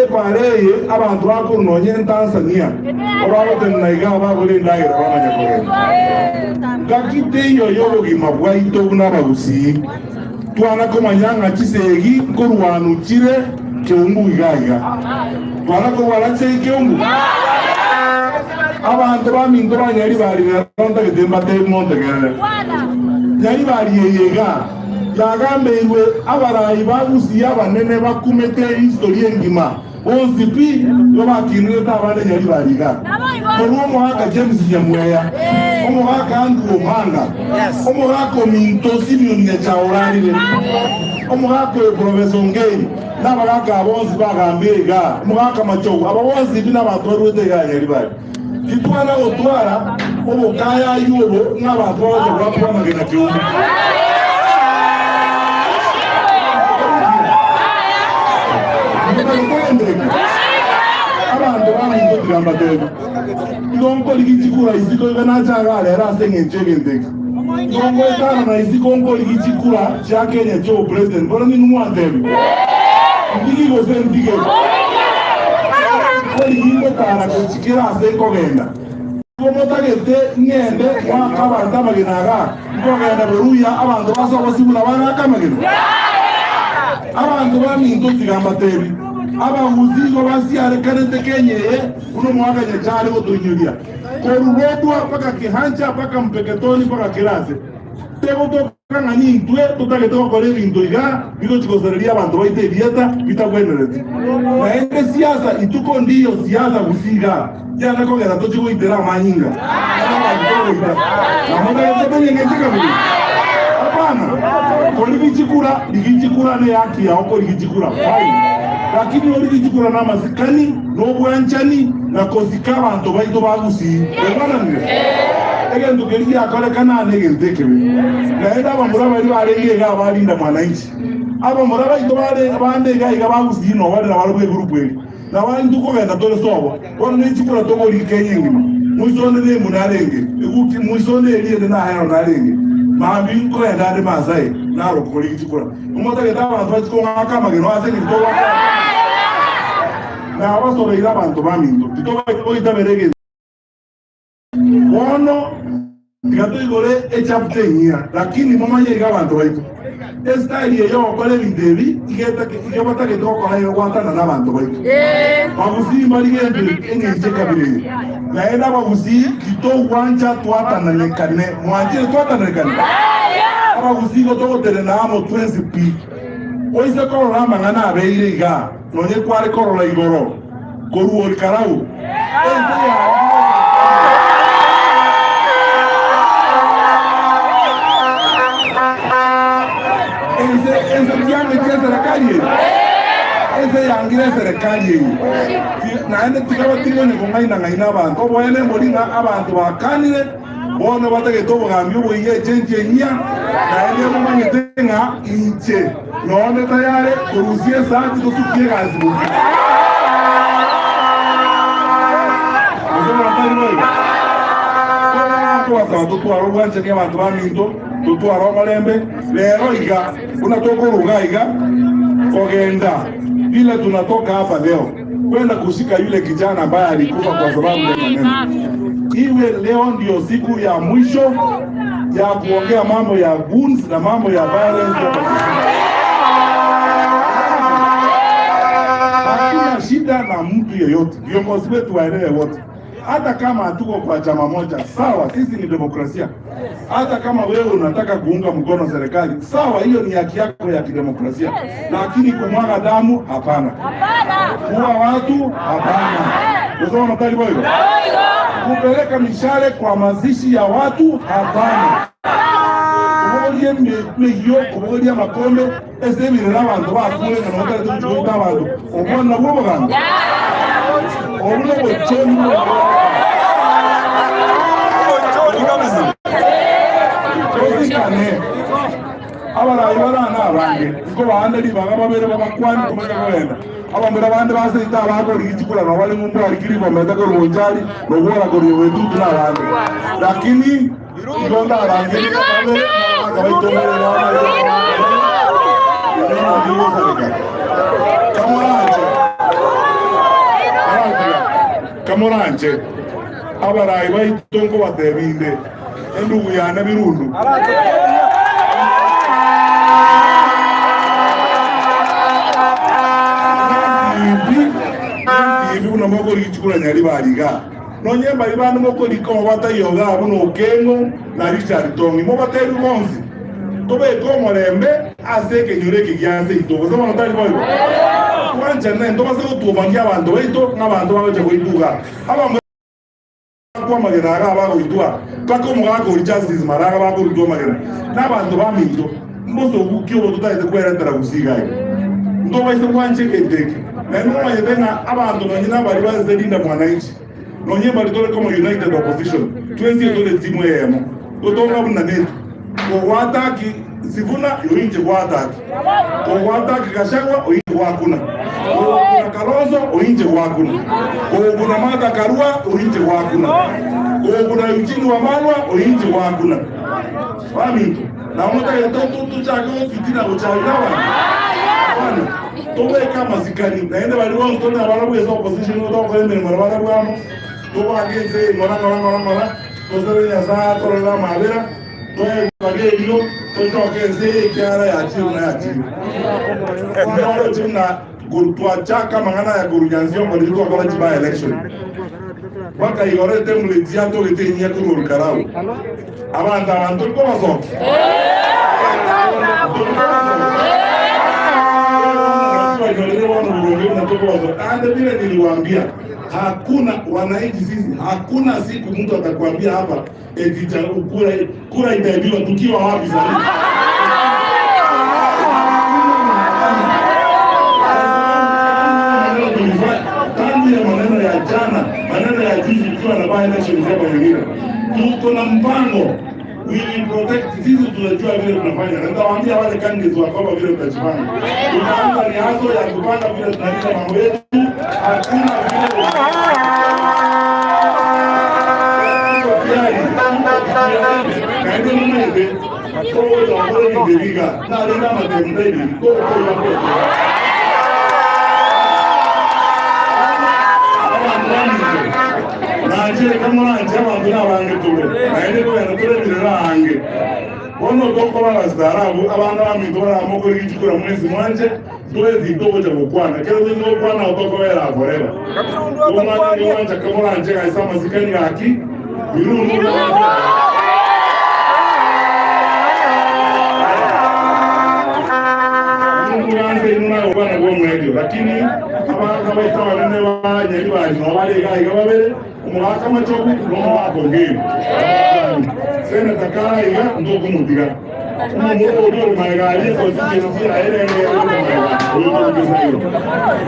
Epara eye abanto bakorwa nonya Entanzania bagotenena igaa bagore endagera bamanya kogenda. Gaki teiyo y'obogima bwaito buna abagusii, twana komanya ng'a chisegi nkorwanu chire keumbu iga iga. Twana korwana chisegi keumbu? Abanto baminto ba Nyaribari rero ntagete mbatebi montegerere. Nyaribari eye igaa yagambeirwe abarai ba Gusii abanene bakumete history engima bonsi pi igo bakinirete abande Nyaribari igaa. Korwa omogaka James Nyamweya, omogaka Andrew Omanga, omogaka ominto Simeon Nyachae orarire, omogaka oyo Professor Ongeri, na abagaaka aba bonsi bagambire igaa, omogaka Machogu, aba bonsi pi nabanto barwete igaa Nyaribari. Titwana gotwara obokayayu obo ng'a abanto bagocha goakwa amagena keumbu. Abanto baminto tiga mbatebi, igo nkorigia chikura isiko iga nache igaa rero ase engencho y'egento eke. Igo ngoetanana isiko nkorigia chikura chia Kenya chi'obopresident. Bono ninwe mwantebi, ntige gose ntige? Nkorigia ngotara gochia kera ase nkogenda. Igo motagete ng'ende goaka abanto amagena igaa? Nkogenda Beruya abanto base obosibwa nabagaaka amagena? Abanto baminto tiga mbatebi, abagusi igo basiarekanete Kenya eye buna omogaka Nyachae are gotoinyoria. Korwa Lodwar mpaka Kehancha mpaka Mpeketoni mpaka kera ase. Tegotoka ng'a nintwe totagete gokora ebinto iga bigochi gosareria abanto baito ebieta bitagwenereti. Naende siasa ituko ndiyo siasa gusii igaa tiana kogera tochi goitera amanyinga ase abanto togoita. Na motagete menyengeche kabere? Hapana. Korigi chikura, rigi chikura ne haki yao korigi chikura fine. Lakini origi chikura namasikani, nobwanchani, na kosika abanto baito ba Gusii. Twaigwananire? Egento keria giakorekana negento ekebe. Naende abamura baria barenge iga abarinda mwananchi. Abamura baito bare bande iga iga ba Gusii nobare nabarabwo egurupu eri. Nabo intwe kogenda tore sobo, bono nechikura tokorika enye engima. Moiso onde nemu narenge, eguki moiso onde eria ende nahero narenge. Mambia nkogenda ande Maasai naro korigi chikura. Nimotagete abanto bachie kong'aka amageno ase eng'encho togoaka amageno? Nabasobeire abanto baminto, titobaisa goitabera egento. Bono tiga toigore echapter enyia, lakini momanye iga abanto baito, estyle eye yogokora ebinto ebi iga batagete gokora iga gwatana nabanto baito. Bagusii mbari gento eng'encho ekabira eye. Naende abagusii titogwancha twatananekane. Mwanchire twatananekane? Abagusii igo togotenena amo twensi pi. Oise korora amang'ana abeire igaa, nonye kware korora igoro. Korwa Ol-Karau, ense yao Ense ense tiangetie eserekari eye, ense yangire eserekari eye. Naende tiga batige onye kong'aina-ng'aina abanto. Oboene mbori ng'a abanto bakanire, bono batagete obogambi oboiya echenchi enyia, naende momanyete ng'a inche Nonde tayare korusia esati tosukie egasi bosio. Gose bono tari boigo? Tobasaba totware obwanchani abanto baminto, totware omorembe rero iga buna tokoruga iga kogenda vile tunatoka hapa leo kwenda kushika yule kijana ambaye alikufa kwa sababu ya maneno. Iwe leo ndio siku ya mwisho ya kuongea mambo ya goons na mambo ya violence hapa Kisii. Hatuna shida na mtu yeyote, viongozi wetu waelewe wote, hata kama hatuko kwa chama moja, sawa, sisi ni demokrasia. Hata kama wewe unataka kuunga mkono serikali, sawa, hiyo ni haki yako ya kidemokrasia, lakini kumwaga damu hapana, kuua watu hapana. Kusema matali boigo, kupeleka mishale kwa mazishi ya watu hapana, kobogoria emeyio, kobogoria amakombe ase ebirero abanto bakure na notarete gochia goita abanto, obwo nabwo obogambi? Obwo nobochoni Tosikane, abarai barane abange, nkobaande ribaga babere babakwane tomanye kogenda. Abamura bande ba seito abakorigia chikura nabo bare ng'umbu aria Kirigomete korwa Bonchari, na Ogwora korwa Ewetutu na abande. Lakini igo ndarangerie babere nabagaaka baito mbere yao na inwe naki gosareka. Kamoranche. Kamoranche abarai baito nkobatebia inde, endugu yane Birundu. Ninsibi buna mokorigia chikura nyaribari igaa. Nonye mbaria bande mokorika omobataiyo igaa buna Okeng'o na Richard Tong'i, mobateebie bonsi, Tobeke omorembe ase ekenyoro eke gia seito. Gose bono tari boigo? Twanchane, ntobase gotuomagia abanto baito ng'a abanto bagocha goituga. Abamura bakwa amagena iga bagoitwa, mpaka omogaka oria Justice Maraga bakorutwa amagena nabanto baminto. Mbosoku ki obo totagete kweretera gusii iga iga? Ntobaise gwancha egento eke. Naende momanyete ng'a abanto nonye nabaria bansete Linda Mwananchi, nonye mbari tore komo United Opposition, twensi tore timu eyemo. Totonga buna netu. Kogwataki Sifuna, oinche gwataki. Kogwataki Gachagua, oinche gwakuna. Kogokuna Kalonzo, oinche gwakuna. Kogokuna Martha Karua, oinche gwakuna. Kogokuna Eugene Wamalwa, oinche gwakuna. Baminto, nabo motagete tochake gotitina gochayia abanto? Hapana. Tobeke amasikani, naende baria bonsi tore nabarabwo ase opposition nigo togokora emeremo nabarabwo amo, tobake ense eye ng'ora ng'ora ng'ora ng'ora, tosabe Nyasae atororere amabera, toe ribaga erio, tochoke ense eye ekiagera yachire buna yachire. Moroche buna korwa twachaka amang'ana aya korwa Nyansiongo riria twakora chi by election, mpaka igoro etemplate yatogete enyia korwa Olkalau. Abanto aba ntori kobasokia? Ntori kobasokia? Twanyorire bono boronge buna tokobasokia. Naende vile niliwaambia, hakuna wananchi sisi, hakuna siku mtu atakwambia hapa eti cha kura, kura itaibiwa tukiwa wapi sasa? Tangu ya maneno ya jana, maneno ya juzi tukiwa na by election hapa Nyamira, tuko na mpango we will protect. Sisi tunajua vile tunafanya, na nitawaambia wale candidates wa kwamba vile tutajipanga. Tutaanza riazo ya kupanga vile tunalinda mambo yetu. Hakuna vile naende momanyete togocha gokora ebinto ebi iga narende amatemu taibi togokoira Abanto baminto, nanche kamoranche abanto nabange tore, naende kogenda tore emirero aange. Bono tokoba abastaarabu, abana baminto baramokore richiko mwensi mwanche, twensi togocha gokwana. Ekero twensi gokwana nabo tokobera forever. Omwana gwancha kamoranche gaise amasikani gaki, Birundu. Omoranse inwe nagokwana kw'omoerio, lakini abagaaka baito abanene ba Nyaribari nao bare iga iga babere, omogaka Machogu na omogaka Ongeri. Seneta kare aiga ntokomotiga. Omomura oria ore magega aria econstituency yaye nere ere magega oyo togochesa igoro.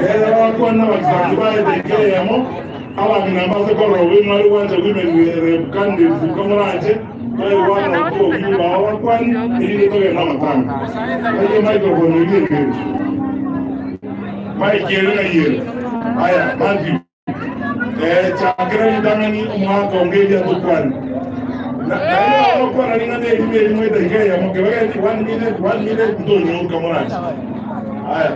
Nere bagakwana nabagisangi baye edagika eyemo, abang'ina mbase korora obobe mware gwancha women rep candidates nkomoranche Tari bwana okogi bao bakwani erinde togende amatanga. Aye microphone eria ekere. Mic ere ng'ai ere? Aya Matthew. Eh, chakera ritang'ani omogaka onge eria tokwani. Na naende bagokwana ring'ana erimo erimo edaika eyemo kebegeti one minute one minute ntonyoka morache. Aya.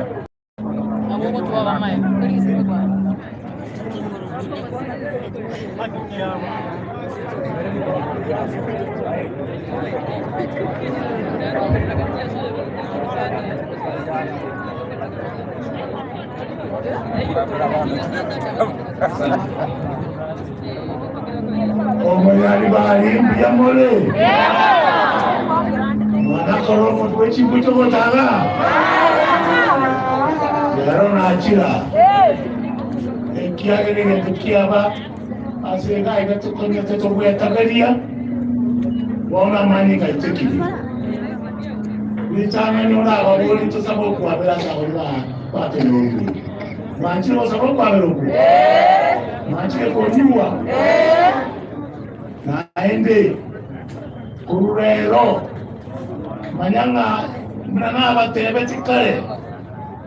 Omonyaribari mbuya more? Mwanakora omonto bwe chimbuto gotara? Rero nachira ekiagera egento kiaba ase iga iga tokonyete togwetaberia bono amanyinga aitekire ritang'ani orababori tosabe okwabera ase abari batonyorire mwanchire gosaba okwabera okwo Mwanchire konyua? Naende korwa rero manya ng'a buna nabatebetie kare,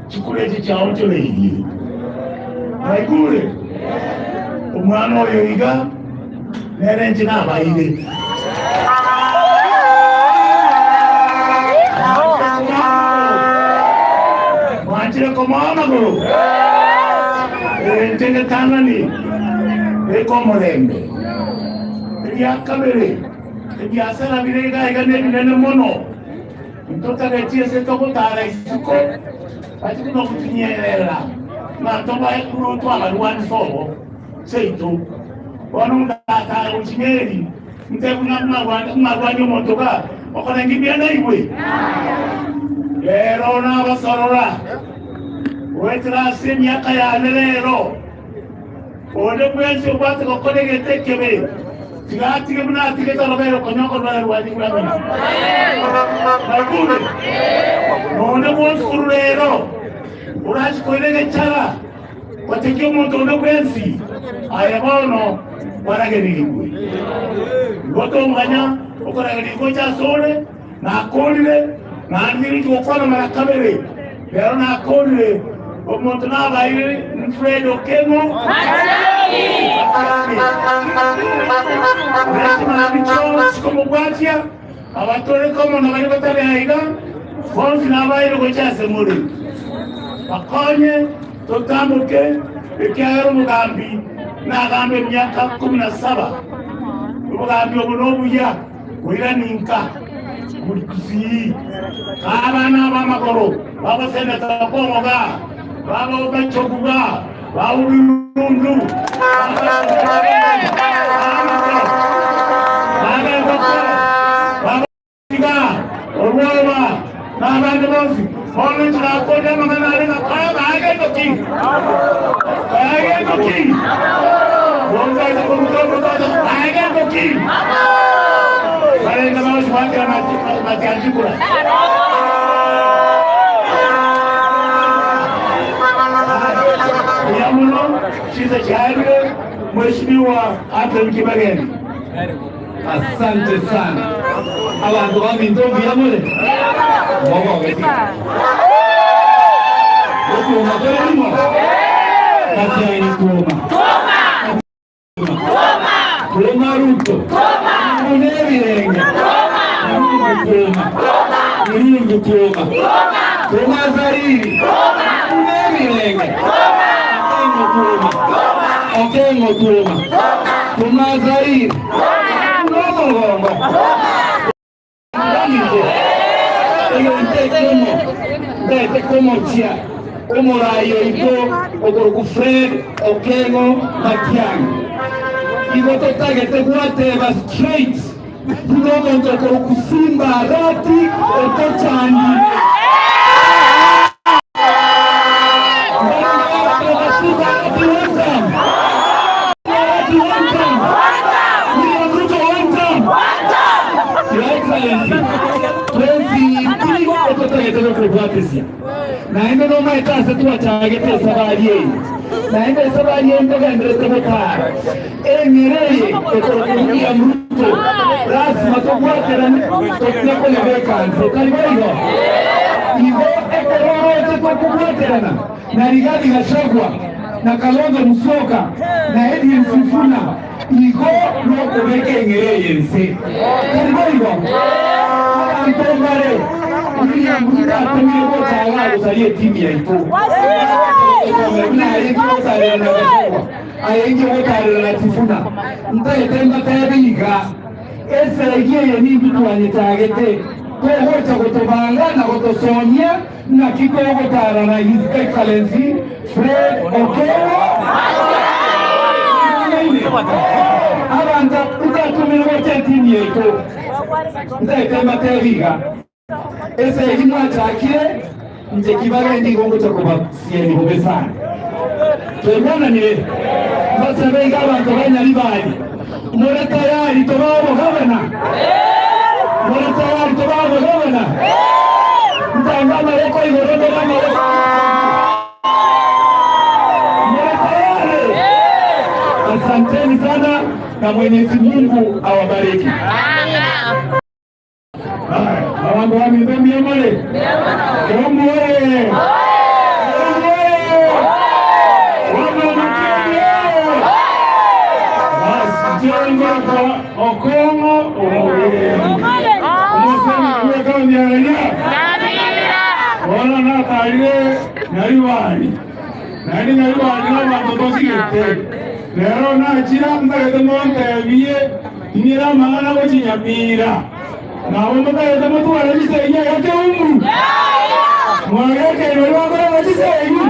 chikura echi chiaonchoreirie. Mwaigure? Omwana oyo iga nere inche nabaire. Mwanchire komoa amagoro? Inche netang'ani. Beka omorembe. Eria kabere, ebiasara bire iga iga nebinene mono, intotageti ase togotara isiko, bachie buna gotunyerera ng'a tobae buna twabarwania sobo seito. Bono ndatare gochia neri, ntebwe ng'a mwarwania omonto iga, okorenge mbuya naigwe? Rero nabasorora goetera ase emiaka yane rero. Onde bwensi obwate gokora egento ekebe, tiga atige buna atigete orobere konya okorwara rwanye bw'amina. Baigure? Nonde bwonsi korwa rero orache koira egechara gotekia omonto onde bwensi, aye bono kwaragererigwe. Igo tonganya okoragererigwa gocha asore, nakorire, naende ninche gokwana mara kabere. Rero nakorire, omonto nabaire Fred Okengo. Nechimambi chionsi komobwatia, abatore komo na baria batari aiga, bonsi nabaire gocha ase more. Bakonye totamboke, ekiagera omogambi nagambe emiaka 17. Obogambi obo nobuya. Koirani inka buri Gusii, abana ab'amagoro bagoseneta Kongo-ga, babogachogu-ga, baubirundu, babengoko, babatiga, orwoba, na abande bonsi. Bono inche nakoria amang'ana aria ng'a koya baegento ki? Koya egento ki? Monto aise koruta omonto aise koya egento ki? Barenge bagochi goakera matiangi kura. Mbuya mono chinsa chiaerire Mheshimiwa Anthony Kibageni. Asante sana abanto baminto mbuya more? Mogoge tiga. Gotuoma tore rimo? Matiang'i tuoma. Tuoma Ruto. Buna ebirenge. Murungu tuoma. Murungu tuoma. Tuoma Zariri. Buna ebirenge. Okengo tuoma. Okengo tuoma. Tomasaire buna omogongo ogaminche, egento ekemo ntaete komochia omorai oito okorokwa Fred Okengo Matiang'i. Igo totagete gwateba straight buna omonto okorokwa Simba Arati otochandire. Simba Arati one time. Arati one time. William Ruto one time. Your Excellency, 23 ototagete gokobwatisia. Naende nomaete ase twachagete esabari eye. Naende esabari eye ntogenderete gotara. Eng'era eye ekorokwa William Ruto lasima tobwaterane totige koyebeka nse, tari boigo? Igo ekero oroche tokobwaterana na Rigathi Gachagua na Kalonzo Musyoka na Edwin Sifuna igo nokobeka eng'era eye nse, tari boigo? Abanto mbare William Ruto atomire gocha igaa gosaria etimu yaito, buna arenge gotarera na Gachagua. Aye inche gotarera na Sifuna, ntagete mbateebe iga, Esegi eye nintwe twanyechagete, togocha gotobanga na gotosomia naki togotara na His Excellency Fred Okengo Abanto abwo ntatomire gocha etimu yaito, ntagete mbateebe iga, Esegi mwachakire, inche kibaga nigo ngocha kobasienia bobe sana. Twaigwananire? Mbasabe iga abanto ba Nyaribari, more tayari tobae obogabana? More tayari tobae obogabana? Ntange amaboko igoro ndore amaboko. More tayari? Asanteni sana na Mwenyezi Mungu awabariki. Abanto baminto mbuya more? Kiambu oye! Kiambu oye! Bono Kiambu oye! Basi inche ngorokwa Okong'o Omogeni. Omosani bw'ekaunti ya Raia. Bono natarire Nyaribari. Naende Nyaribari nabanto tosigete. Rero nachira ntagete montebie inyere amang'ana gochia Nyamira. Nabo motagete motware chisegi iga keumbu? Mwagekeire baria bakorema chisegi?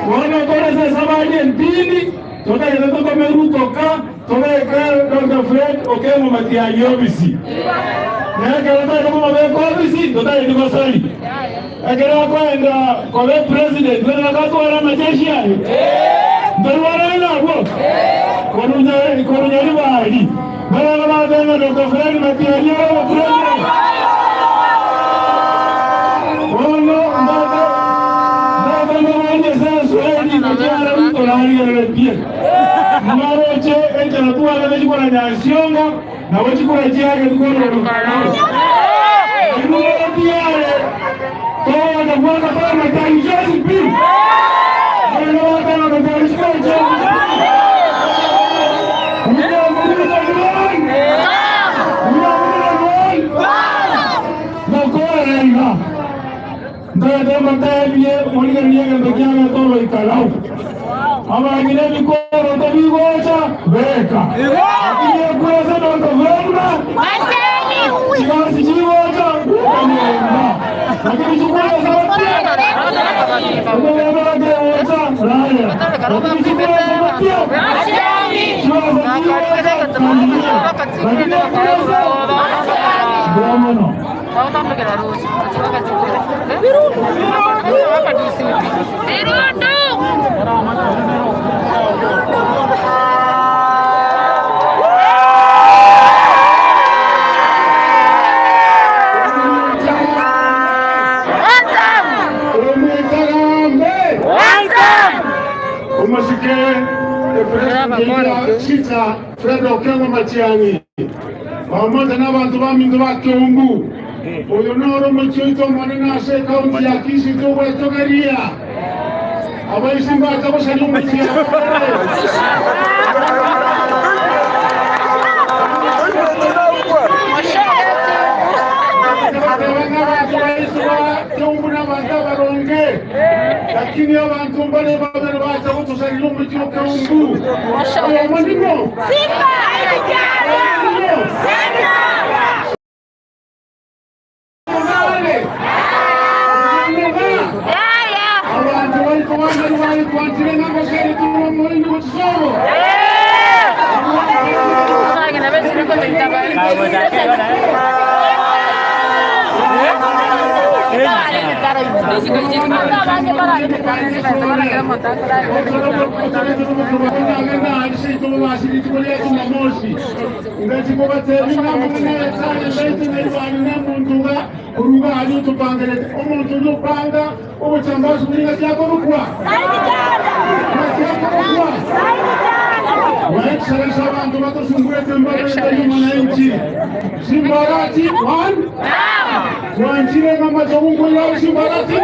Bono tore ase esabari entindi, totagete totome Ruto ka, tobeke Doctor Fred Okengo Matiang'i obisi. Na ekero totagete komobeka obisi, totageti gosari. Ekero akoenda koba epresident, buna bagatwara amajeshi aye, ntorwarane nabwo? Korwa Nyaribari, barabwo bateba ng'a Doctor Fred Matiang'i ore omopresident. Bono ntote ntote mboborie ase Eswahili ekiagera Ruto narigereretie. Mbaroche enchera twarete chikura Nyansiongo, Nabo chikura chiaye tikororokana. Inwe tiare togocha goaka tomatari chionsi pi. Abana batano matari chikura chionsi pi. William Ruto ni one. William Ruto ni one. Mokorera iga. Ntagete mbatebie morigererie egento kiagete oroikarau. Abang'ina ebikoroto bigocha beka. Lakini ekure ase Dr. Fredman, chigasi chigocha beka nyomba. Lakini chikure ase batia, omogendo bakegocha raya. Lakini chikure ase batia, chigasi chigocha tanzania. Lakini ekure ase mbuya mono. Omosike Epresident Chita Fred Okengo Matiang'i Pamoja nabanto baminto ba Keumbu, oyo noro omochie oito omonene ase ekaunti ya Kisii togwetogeria. Abaisi mbacha gosaria omochie Bateba ng'a abanto baito ba Keumbu nabanto abaronge, lakini abanto mbare babere bacha gotosaria omochie o Keumbu. Oyomo ning'o? Abanto baito bande bari twantire ng'a goseri tore omoerio gochisobo. Twanchire ng'a machogungwa Simbarati.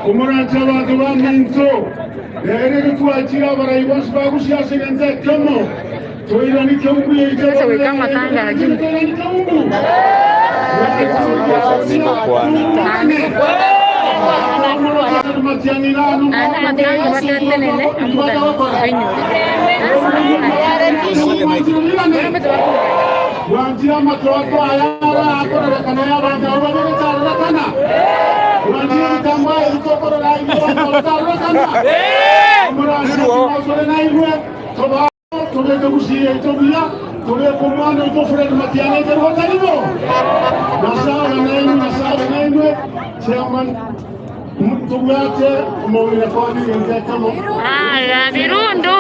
Omoranche abanto baminto, ere getwachire abarai bonsi bagusia ase egento ekemo, toirani keumbu yaito toirani keumbu. Bwanchire amatoato aya arakorerekana y'abanto abwo babegecharorekana. Bwanchire ebitambaa ebi tokorora igo abanto batarorekana. Omoranche timosore nainwe, toba tobeke gusii yaito buya, tobeke omwana oito Fred Matiang'i ekero gotari bo. Nyasae abe nainwe, Nyasae abe nainwe. Chairman, tobwate omong'ina kwane egento ekemo. Aya Birundu.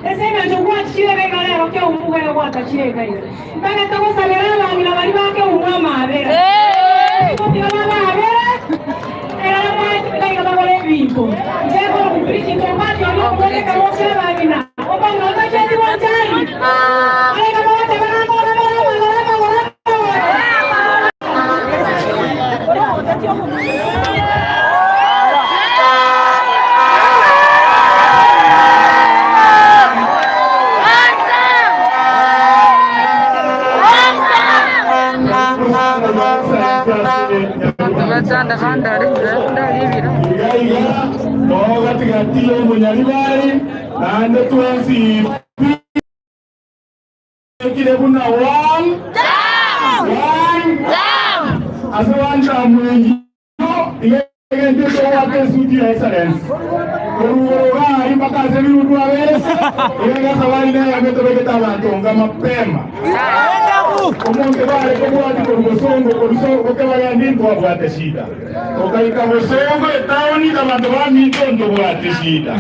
Ase engencho gwachire iga rero keumbu iga gwatachire iga iga. Ntagete gosabera abang'ina baria ba keumbu amaabera. Tiga babaabere, ekero mwachire iga bagore ebinto. Inche nkorokwa. Bridget Ombati oria okobwateka gocha abang'ina, okong'a otachieti bonchari. Areka bagoteba namagoro amagoro amagoro amagoro. Iga iga noo gati-gati y'omonyaribari, naende twensi pi ekire buna one one ase one term eyio iga egento ekogwaka esuti ya excellence korwa igoro iga aria mpaka ase ebirudu abere iga iga esabari neyemo etobegete abanto nka mapema. Omonto bare kobwati korwa bosongo korwa sobo kebagendi ntwabwate shida. Togaika bosongo etaoni abanto baminto ntobwate shida.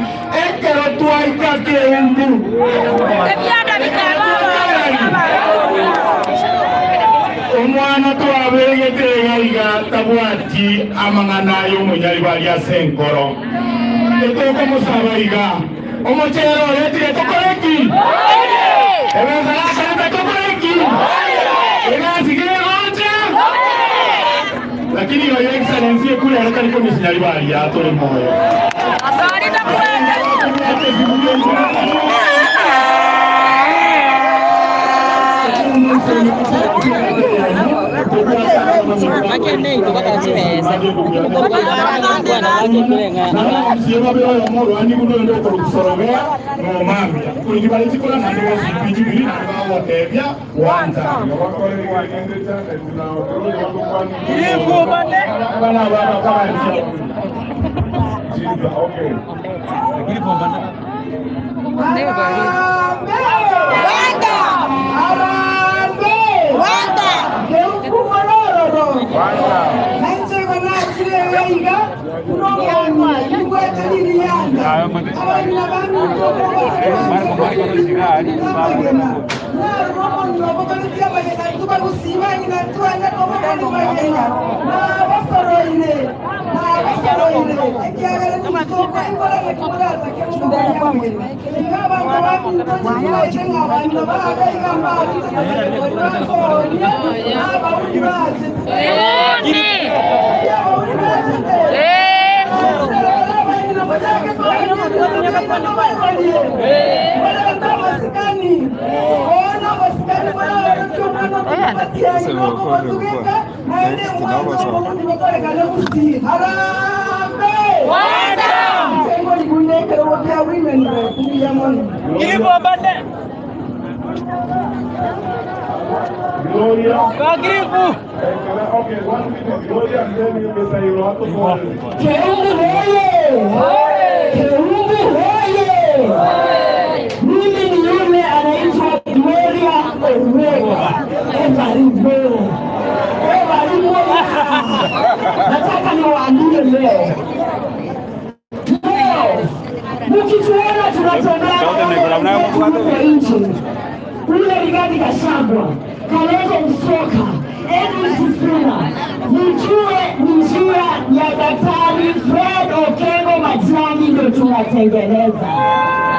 Ekero twaika keumbu omwana twabegete iga iga tabwati amang'ana ay'omonyaribari ase enkoro. Etokomosaba iga. Omochere oretire tokore ki? Ebesa yakorete tokore ki? Egasi kegocha? Lakini Your Excellency ekura ero tari komisinya ribari yatore moyo. Nainche igo nachire iga iga buna omong'ina, ningwete ririanda, abang'ina baminto okobasaba amagena, narora omong'ina obogoretie amagena intwe bagusii bang'ina ntwanya kobogoria magena, nabasoroire, nabasoroire, ekiagera ninto okoibora naki moratake mobogorie amagena. Iga abanto baminto inche timanyete ng'a abang'ina baga iga mbarute amagena baria bakoonia, na abauri bachete. Abauri bachete. Abang'ina mochake koonia ebinto biaino mobarorie. Morente amasikani. Bono amasikani moraorokie omwana omokungu nokobotugeka, naende mwanche oborundi bokorekane gusii. Harambee! Inche ngorigunda ekerogo kia Women Rep mbuya mono. Gloria. Okay, one minute. Gloria, and then you can say you have to go. Keumbu hoye! Keumbu hoye! Mimi ni yule anaitwa Gloria Owega Evaribo. Evaribo. Nataka niwaambie leo. Leo mkituona tunatembea na wale wenzetu huko nje, ule Rigathi Gachagua, Kalonzo Musyoka, Edwin Sifuna, mjue ni njia ya Daktari Fred Okengo Matiang'i ndio tunatengeneza.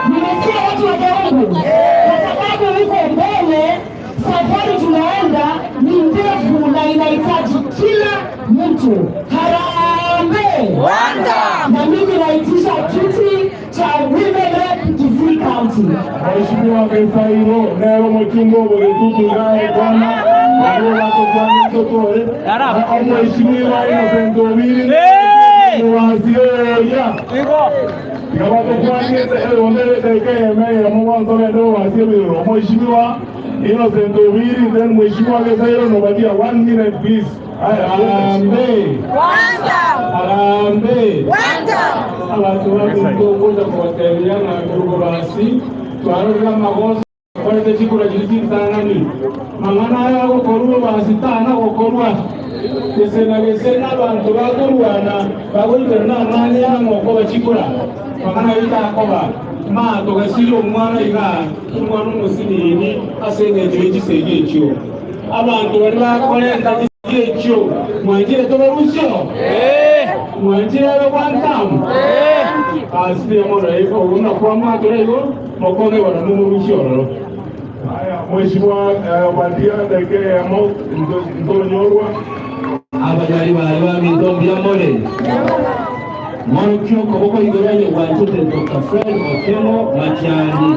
Nimesikia watu wa Keumbu, kwa sababu huko mbele safari tunaenda ni ndefu na inahitaji kila mtu. Harambee! Na mimi naitisha kiti cha Women Rep Kisii County. Mheshimiwa Gesairo nero mochungo bogetutu gae kwana nabo batokwana totore Mheshimiwa Innocent Obiri wasioya tiga batokwanete erondere dakika eyemo eyemo bono togende gobasia ebiroro Mheshimiwa Innocent Obiri then Mheshimiwa Gesairo nobatia one minute please. Harambee! Harambee! Abanto baminto ngocha kobatebia ng'a korwa basi twarorire amagoso korete chikura chiria chintang'ani mang'ana aya agokorwa basi tana gokorwa gese na gese na abanto bakorwana bagoikera na amani ang'o chikura mang'ana ayo takoba ma togesire omwana iga omwana omosinini ase eng'encho ya chisegi echio abanto bari bakorenta chisegi echio mwanchire tobarusio mwanchire abe one term. Basi mbuya mono buna kwamwakera igo, mokonge bono momorusie ororo. Aya, Mheshimiwa Obadia, dakika eyemo ntonyorwa. Abanyari baye baminto mbuya more? Morokie okoboko igoro onye gwanchete Doctor Fred Okengo Matiang'i.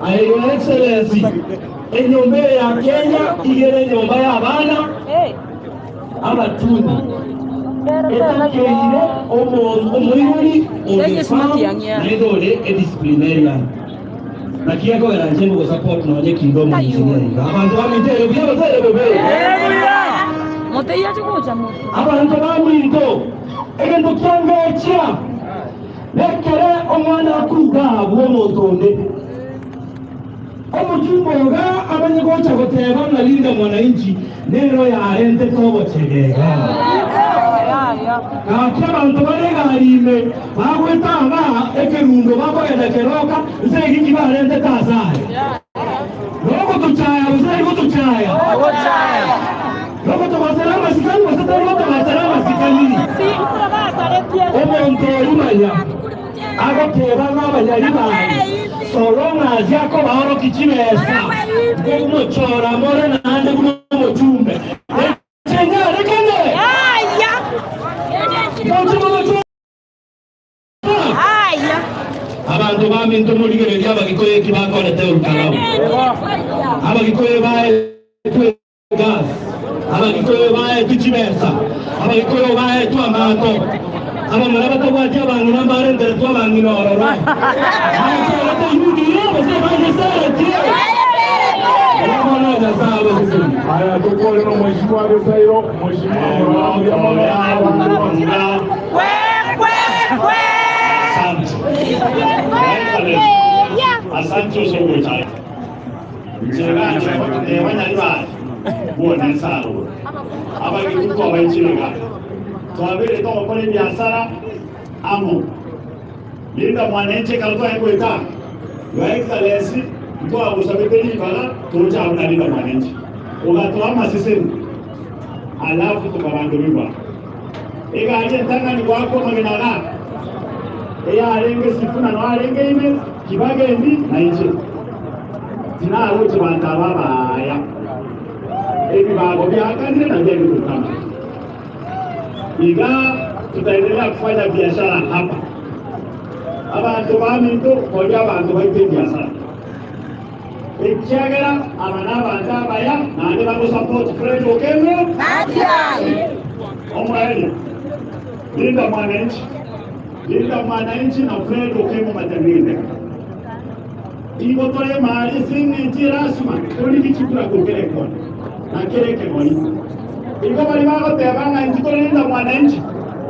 Aye Your Excellency, enyomba eye ya Kenya iga ere enyomba y'abana abatuni etakeire omoibori ore firm naende ore edisciplinarian. Naki ekogera inche ngogosupport nonye kinde omoengineer iga. Abanto baminto ere buya gose ere bobe? Abanto baminto, egento kiangechia nekere omwana akuga abwo omonto onde. Omochumba oga amanye gocha goteba ng'a Linda Mwananchi nere oyarentete obochegega. Gaki abanto bare egari ime bagoetanga ekerundo bakogenda keroka nse egiki barentete ase aya. Nogotochaya gose tari gotochaya? Nogotogosera amasikani gose tari gotogosera amasikani? Omonto orimanya Agoteba ng'a abanyari baye Solong'asi akobaorokia chibesa, nkomochora more naende buna omochumbe. Eche nyarekane? Moche momochore? Abanto baminto morigererie Abagikuyu eki bakorete Olkalau. Abagikuyu baetwe Gas, Abagikuyu baetwe chibesa, Abagikuyu baetwe amato, abamura batabwati abang'ina mbarenteretwe abang'ina ororo. Baecherete UDA gose bayeseretie? Bono Nyasae abasesenie. Aya tokore no Mheshimiwa Gesairo, Mheshimiwa Murambia mono Asante. Asante osogocha. Inche gancha abanyali baye bwona ensaro abageni twabaichire iga twabeire togokora ebiasara amo. Linda mwananchi ekero twaye goeta Your Excellency ntwagosabete ribaga toche abwo na Linda mwananchi ogatoa amaseseni alafu tokabanderigwa egari entang'ani goakwa amagena iga eyarenge Sifuna noyo arenge ime Kibagendi na inche. Tinaroche banto aba abaya, ebibago biakanire na biaye gotama. Iga tutaendelea kufanya biashara hapa. Abanto baminto koria abanto baito ebiasara, ekiagera aba nabanto abaya naende bagosupport Fred Okengo Omwaerio. Linda mwananchi, Linda mwananchi na Fred Okengo Matiang'i. Igo tore emari ase engencho erasima torigie chikura korwa kera ekona na kera ekegori. Igo baria bagoteba ng'a intwe tore Linda Mwananchi,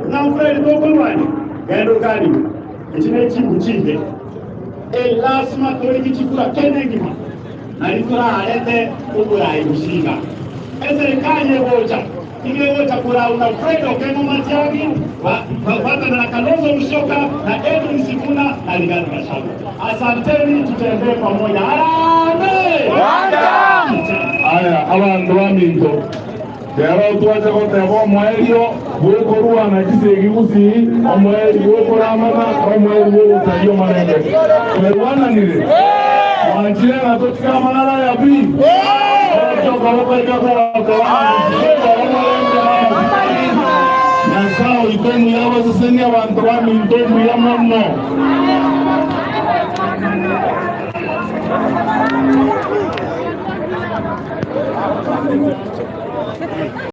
ng'a Fred tokorwania, genda okanigwe. Echi ne chimbu chimbe. Elasima torigie chikura Kenya engima nari torarete oborai gusii. Eserekari egocha Nigo egocha korauna Fred Okengo Matiang'i, babwatana na Kalonzo Musyoka na Edwin Sifuna na Rigathi Gachagua. Asanteni, tutembee pamoja. Harambee! Aya, abanto baminto, rero twacha goteba omoerio bw'okorwana chisegi gusii, omoerio bw'okoramana, omoerio bw'ogosaria omorembe. Twerwananire? Mwanchire ng'a totige amang'ana aya pi? Nyasae oito omuya abasesenie abanto baminto mbuya mono.